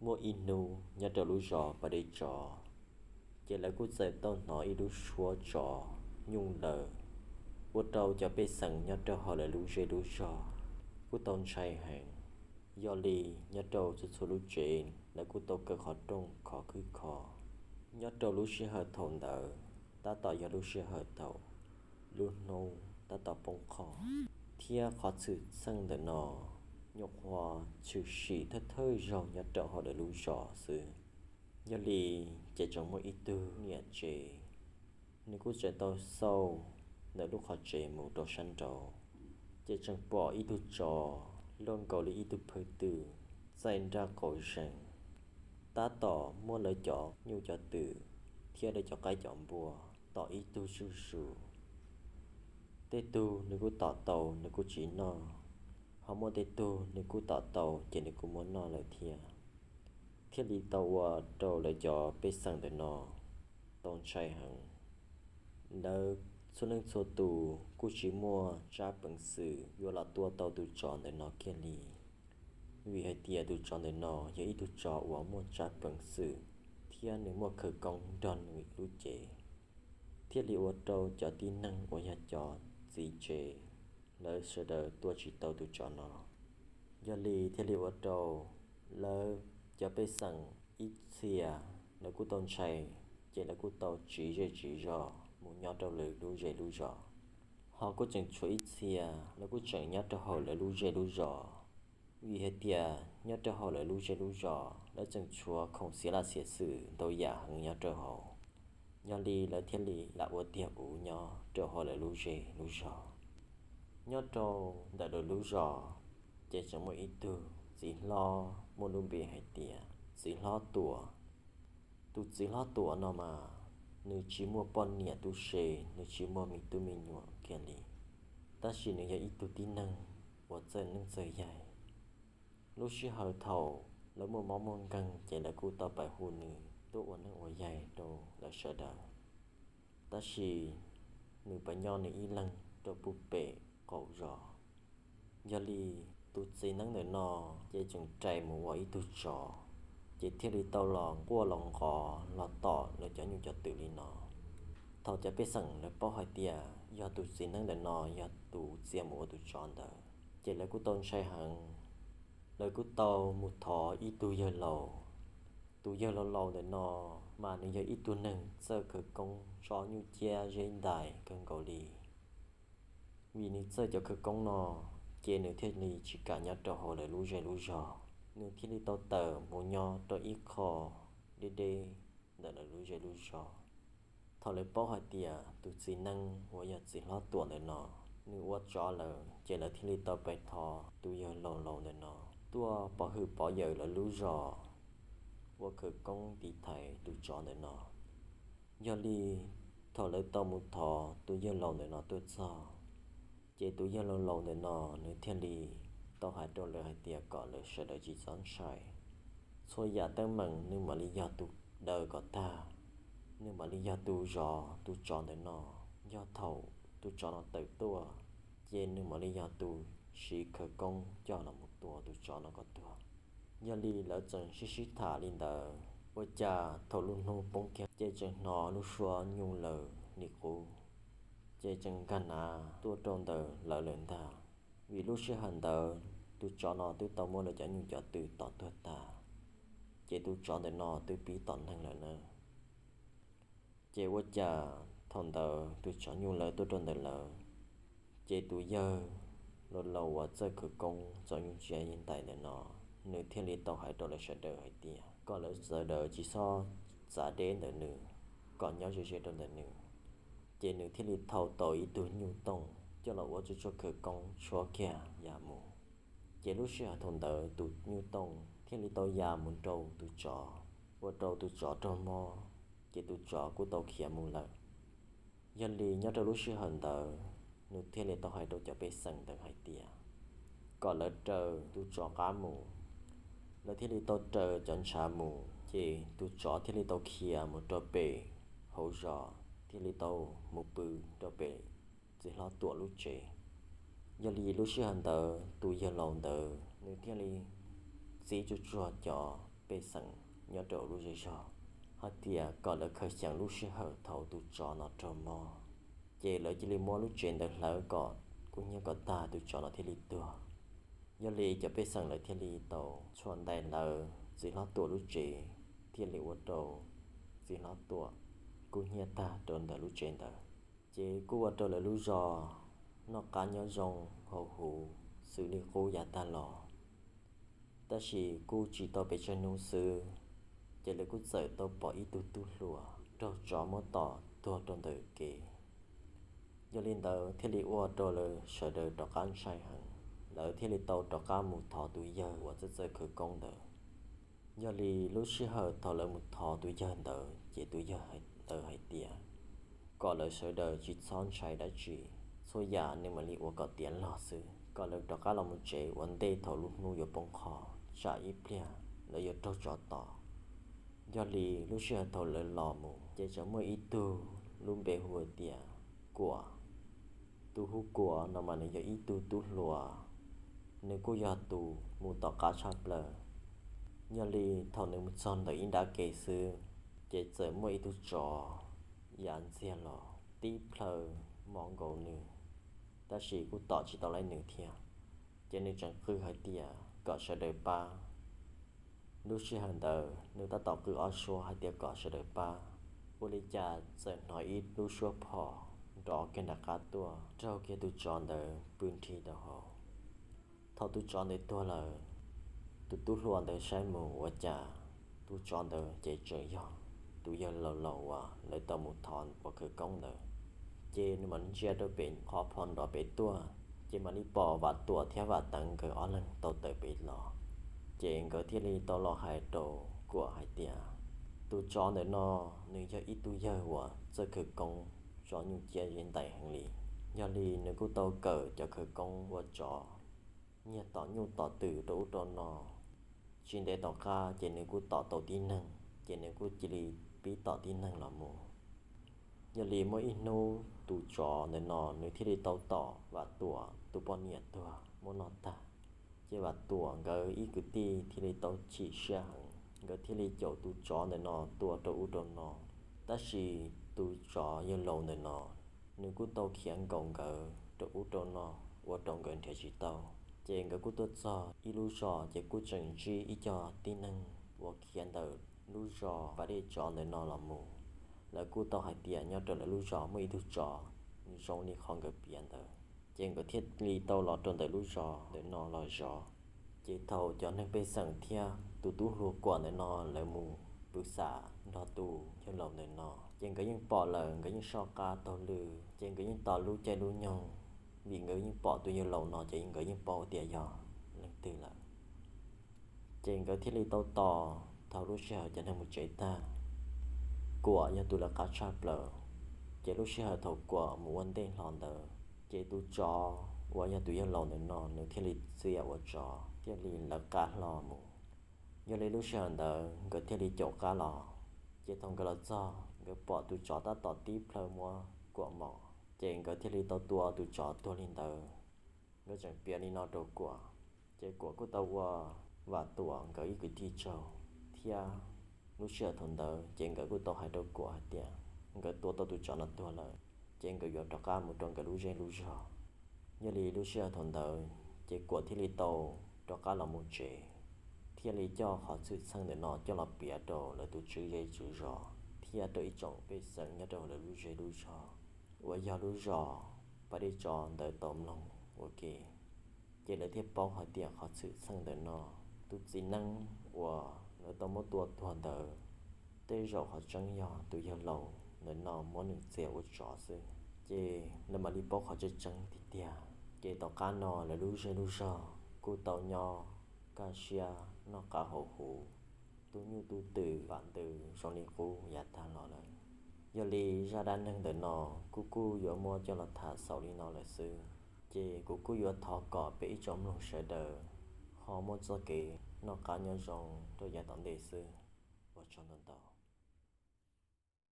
Muaj ib hnub nyob rau lub zos Pas Dej Tsov, ces lawv kuj txawm tau hnov ib lub suab tsov nyuj lawm, ua rau cov pej xeem nyob rau hauv lawv lub zej lub zos kuj tau ntshai heev. Yog li nyob rau txhua txhua lub tsev lawv kuj tau kaw qhov rooj khov khwb kho. Nyob rau lub sij hawm thaum ntawd tab tom yog lub sij hawm thaum lub hnub tab tom poob qho, thiab qhov txhwm txheej ntawm no nyuam qhuav tshwm sim thawj thawj zaug nyob rau hauv lawv lub zos xwb. Yog li ces tseem muaj ib tug niam tsev, nws kuj tseem tau xauj ntawm lub qhov tsev mus rau sab nraud, ces tseem pom ib tug tsov loj nkaus li ib tug phawj twm txaij nraj qaum zees, tab tom muab lawv cov nyuj cov twm thiab lawv cov qaib cov npua tom ib tug zuj zus. Tej tug nws kuj tom tau nws kuj tsis noj, ho muaj tej tug nws kuj tom tau ces nws kuj muab noj lawm thiab. Thiaj li tau ua rau lawv cov pej xeem ntawm no tau ntshai heev. Lawv txhua leej txhua tus kuj tsis muaj tsab peev xwm yuav los tua tau tus tsov ntawm no kiag li, vim hais tias tus tsov ntawm no yog ib tug tsov uas muaj tsab peev xwm thiab nws muaj khawv koob nrog nws lub cev, thiaj li ua rau cov tib neeg uas yog cov txiv tsev lawv sawv daws tua tsis tau tus tsov no. Yog li thiaj li ua rau lawv cov pej xeem ib txhia lawv kuj tau ntshai, ces lawv kuj tau tsiv zej tsiv zos mus nyob rau lawv lub zej lub zos. Ho kuj tseem tshuav ib txhia lawv kuj tseem nyob rau hauv lawv lub zej lub zos, vim hais tias nyob rau hauv lawv lub zej lub zos lawv tseem tshuav khoom xiav laj xiav xwm ntau yam heev nyob rau hauv. Yog li lawv thiaj li lam ua tiag uv nyob rau hauv lawv lub zej lub zos. Nyob rau ntawm lawv lub zos, ces tseem muaj ib tug txiv hlob muaj lub npe hais tias txiv hlob Tuam. Tus txiv hlob Tuam no mas nws tsis muaj poj niam tub se, nws tsis muaj me tub me nyuam kiag li, tab sis nws yog ib tug tib neeg uas txawj neeb txawj yaig. Lub sij hawm thaum lawv muaj mob muaj nkeeg ces lawv kuj tau pab hu nws tuaj ua neeb ua yaig rau lawv sawv daws. Tab sis nws pab nyob nws ib leeg rau puag pem qaum zos. Yog li tus txiv neeb ntawm no ces tseem rais mus ua ib tug tsov, ces thiaj li tau los quaj los nqov los tom lawv cov nyuj cov twm li no. Thaum cov pej xeem lawv paub hais tias yog tus txiv neeb ntawm no yog tus txia mus ua tus tsov ntawd, ces lawv kuj tau ntshai heev. Lawv kuj tau mus thov ib tug yawg laus. Tus yawg laus laus ntawm no mas nws yog ib tug neeg txawj khawv koob tso nyuj ciab zeb ntais kawg nkaus li. Vim nws txawj cov khawv koob no, ces nws thiaj li tsis kam nyob rau hauv lawv lub zej lub zog, nws thiaj li tau tawm mus nyob rau ib qho deb deb ntawm lawv lub zej lub zog. Thaum lawv paub hais tias tus txiv neeb uas yog txiv hlob Tuam ntawm no nws ua tsov lawm, ces lawv thiaj li tau pab thov tus yawg laus laus ntawm no tuaj pov hwm pov yawm lawv lub zos, ua khawv koob tiv thaiv tus tsov ntawm no. Yog li thaum lawv tau mus thov tus yawg laus ntawm no tuaj txog, ces tus yawg laus laus ntawm no nws thiaj li tau hais rau lawv hais tias kom lawv sawv daws tsis txhob ntshai. Txhua yam teeb meem nws mam li yog tus daws kom tag, nws mam li yog tus zov tus tsov ntawm no. Yog thaum tus tsov no tawm tuaj, ces nws mam li yog tus siv khawv koob coj los mus tua tus tsov no kom tuag. Yog li lawv tseem sib sib tham li ntawd, ua cas thaum lub hnub poob kiag ces tseem hnov lub suab nyuj lawm li qub, ces tseem nkag nav tuaj rau ntawm lawv lawm ntag. Vim lub sij hawm ntawd tus tsov no twb tau muab lawv cov nyuj cov twm tom tuag tag, ces tus tsov ntawm no twb pib tom neeg lawm na. Ces ua cas thaum ntawd tus tsov nyuj lawv tuaj rau ntawm lawv, ces tus yawg laus laus uas txawj khawv koob tso nyuj ciab zeb ntais ntawm no, nws thiaj li tau hais rau lawv sawv daws hais tias kom lawv sawv daws tsis txhob txav deb ntawm nws, kom nyob ze ze rau ntawm nws. Ces nws thiaj li thau tau ib tug nyuj tooj coj los ua tsuj tsuag khawv koob tshuab kiag ya mus. Ces lub sij hawm thaum ntawd tus nyuj tooj thiaj li tau ya mus nrau tus tsov, ua rau tus tsov raug mob, ces tus tsov kuj tau khiav mus lawm. Yog li nyob rau lub sij hawm ntawd, nws thiaj li tau hais rau cov pej xeem ntawd hais tias kom lawv raws tus tsov qab mus. Lawv thiaj li tau raws cov ntshav mus, ces tus tsov thiaj li tau khiav mus rau pem hauv zos, thiaj li tau mus pw rau pem txiv hlob Tuam lub tsev. Yog li lub sij hawm ntawd tus yawg laus ntawd nws thiaj li txib tsuj tsuag cov pej xeem nyob rau lub zej zog hais tias kom lawv khaws xyeem lub sij hawm thaum tus tsov no raug mob. Ces lawv cia li muab lub tsev ntawd hlawv kom kub hnyiab kom tag, tus tsov no thiaj li tuag. Yog li cov pej xeem lawv thiaj li tau tshua ntais lawv txiv hlob Tuam lub tsev, thiaj li ua rau txiv hlob Tuam kub hnyiab tag rau ntawm lub tsev ntawd. Ces kuj ua rau lawv lub zos noj qab nyob zoo, haus huv xws li qub yav tag los. Tab sis kuj tsis tau pes tsawg hnub xwb, ces lawv kuj txawm tau pom ib tug tub hluas raug tsov muab tom tuag rau ntawm kev. Yog li ntawd thiaj li ua rau lawv sawv daws rov qab ntshai heev, lawv thiaj li tau rov qab mus thov tus yawg uas txawj txawj khawv koob ntawd. Yog li lub sij hawm thaum lawv mus thov tus yawg ntawd, ces tus yawg ntawd hais tias kom lawv sawv daws tsis txhob ntshai dab tsi, txhua yam nws mam li ua kom tiav log xwb, kom lawv rov qab los mus tsev ua ntej thaum lub hnub yuav poob qho, tsam ib pliag lawv yuav raug tsov tom. Yog li lub sij hawm thaum lawv los mus, ces tseem muaj ib tug lub npe hu tias Kuam. Tus hu Kuam no mas nws yog ib tug tub hluas, nws kuj yog tus mus tom qab tshaj plaws. Yog li thaum nws mus txog ntawm ib nrab kev xwb, ces txawm muaj ib tug tsov ya ntxiag los tib plhaw mos nkaus nws, tab sis kuj tom tsis tau li nws thiab. Ces nws tseem qw hais tias kom sawv daws pab. Lub sij hawm ntawd nws tab tom qw ob suab hais tias kom sawv daws pab, ua li cas txawm hnov ib lub suab phom nrov kiag nram qab tuaj raug kiag tus tsov ntawd pw nrhi rau hauv. Thaum tus tsov ntawd tuag lawm, tus tub hluas ntawd saib mus ua cas tus tsov ntawd ces tseem yog tus yawg laus laus uas lawv tau mus thov ua khawv koob ntawd. Ces nws mam ntsia rau pem qhov phom nrov pem tuaj, ces mam li pom Vam Tuam thiab Vam Teev nkawd ob leeg tau tawm pem los. Ces nkawd thiaj li tau los hais rau Kuam hais tias, tus tsov ntawm no nws yog ib tug yawg uas txawj khawv koob, tsov nyuj ciab zeb ntais heev li. Yog li nws kuj tau kawm cov khawv koob ua tsov, nyiag tom nyuj tom twm rau ub rau no. Tsis ntev tom qab ces nws kuj tom tau tib neeg, ces nws kuj cia li pib tom tib neeg los mus. Yog li muaj ib hnub tus tsov ntawm no nws thiaj li tau tom Vam Tuam tus poj niam tuag muab noj tag. Ces Vam Tuam nkawd ib kwv tij thiaj li tau chim siab heev, nkawd thiaj li caum tus tsov ntawm no tua rau ub rau no. Tab sis tus tsov yawg laus ntawm no, nws kuj tau khiav nkaum nkawd rau ub rau no, ua rau nkawd nrhiav tsis tau. Ces nkawd kuj tuaj txog ib lub zos, ces kuj tseem ntsib ib co tib neeg uas khiav ntawm lub zos pas dej tsov ntawm no los mus. Lawv kuj tau hais tias nyob rau lawv lub zos muaj ib tug tsov zoo li qhov nkawd piav ntawd, ces nkawd thiaj li tau los rau ntawm lub zos ntawm no los zov. Ces thaum cov neeg pej xeem thiab tus tub hluas Kuam ntawm no lawv mus pw xam nrog tus yawg laus ntawm no, ces nkawd yeej pom lawm, nkawd yeej soj qab taug lw, ces nkawd yeej tos lub caij lub nyoog, vim nkawd yeej pom tus yawg laus no ces nkawd yeej paub tias yog leej twg lawm. Ces nkawd thiaj li tau tos thaum lub sij hawm cov neeg mus tsev tag. Kuam yog tus lawv qab tshaj plaws, ces lub sij hawm thaum Kuam mus ua ntej hlo ntawd, ces tus tsov uas yog tus yawg laus ntawm no nws thiaj li txia ua tsov thiaj li lawv qab hlo mus. Yog li lub sij hawm ntawd nkawd thiaj li caum qab los. Ces thaum nkawd los txog, nkawd pom tus tsov tab tom tib plhaw muab Kuam mos, ces nkawd thiaj li tau tua tus tsov tuag li ntawd. Nkawd tseem piav li no rau Kuam, ces Kuam kuj tau ua Vam Tuam nkawd ib kwv tij tsaug thiab. Lub sij hawm thaum ntawd ces nkawd kuj tau hais rau Kuam hais tias nkawd tua tau tus tsov no tuag lawm, ces nkawd yuav rov qab mus rau nkawd lub zej lub zog. Yog li lub sij hawm thaum ntawd ces Kuam thiaj li tau rov qab los mus tsev, thiaj li coj qhov txhwm txheej ntawm no coj los piav rau lawv tus tswv zej tswv zos thiab rau ib tsoom pej xeem nyob rau lawv lub zej lub zog uas yog lub zos pas dej tsov ntawd tau mloog ua ke. Ces lawv thiaj paub hais tias qhov txhwm txheej ntawm no, tus txiv neeb uas lawv tau muab tua tuag ntawd, tej zaum qhov tseeb yog tus yawg laus ntawm no muab nws txia ua tsov xwb. Ces lawv mam li paub qhov tseeb tseeb tiag tiag. Ces tom qab no lawv lub zej lub zog kuj tau nyob kaj siab noj qab haus huv, tu nyuj tu twm vam ntws zoo li qub yav tag los lawm. Yog li zaj dab neeg ntawm no kuv kuj yuav muab coj los tham xaus li no lawm xwb. Ces kuv kuj yuav thov kom peb ib tsoom mloog sawv daws ho muaj txoj kev noj qab nyob zoo rau yav tom ntej xwb. Ua tsaug ntau ntau.